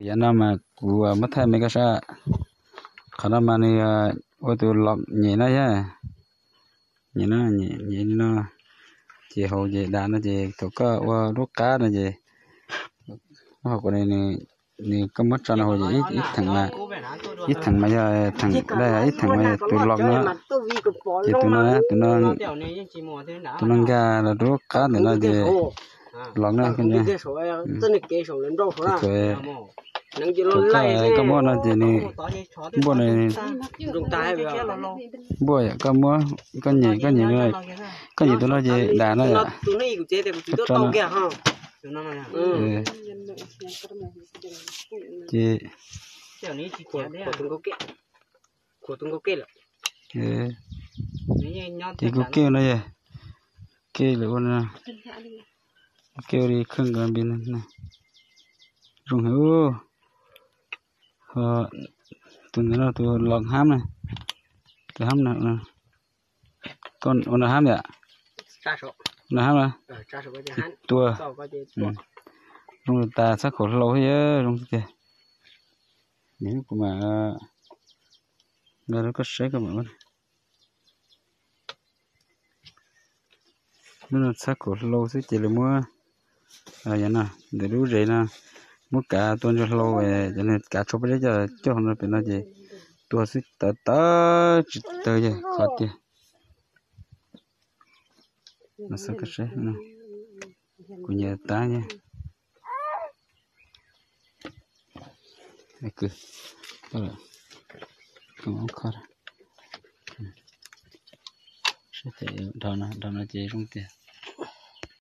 Yav no mas kuv muab thaij me koj saib, qhov no mas nws ua tus los nyem no yog, nyem no, nyem li no, ces haus ces das no ces thaum koj ua lub qab no ces, hauv kuv, nws koj muab tso no haus ces ib theem mas, ib theem mas yog theem, ib theem mas yog tus los no, ces tus no, tus no nkag los rau lub qab ntawm no ces los na. Koj muab no ces nws npuaj, npuaj yom, koj muab, koj nyem, koj nyem, koj nyem tus no ces das no yom. Koj tso no ces, ces kuv kej no yog, kej lawm ua no, kej ua li kheej nkaus npis no. Zoo heev. Tus ntawd no tus los hab na, tus hab no, ua no hab yom, no hab na, tua, zoo tas txhab khaum hlau thiab zoo tiag. Kuv mam nkag rau koj saib koj mam. Lub no txhab khaum hlau xwb ces lawv muab, yog no ntawm lub zes no muab kav tua ntsa hlau, cov kav tshuav pob zeb coj coj hauv no pem no ces tua xwb tawv tawv tsis tawg yog qhov tiag. Kuv nyiam tab yog, dhau no ces zoo tiag.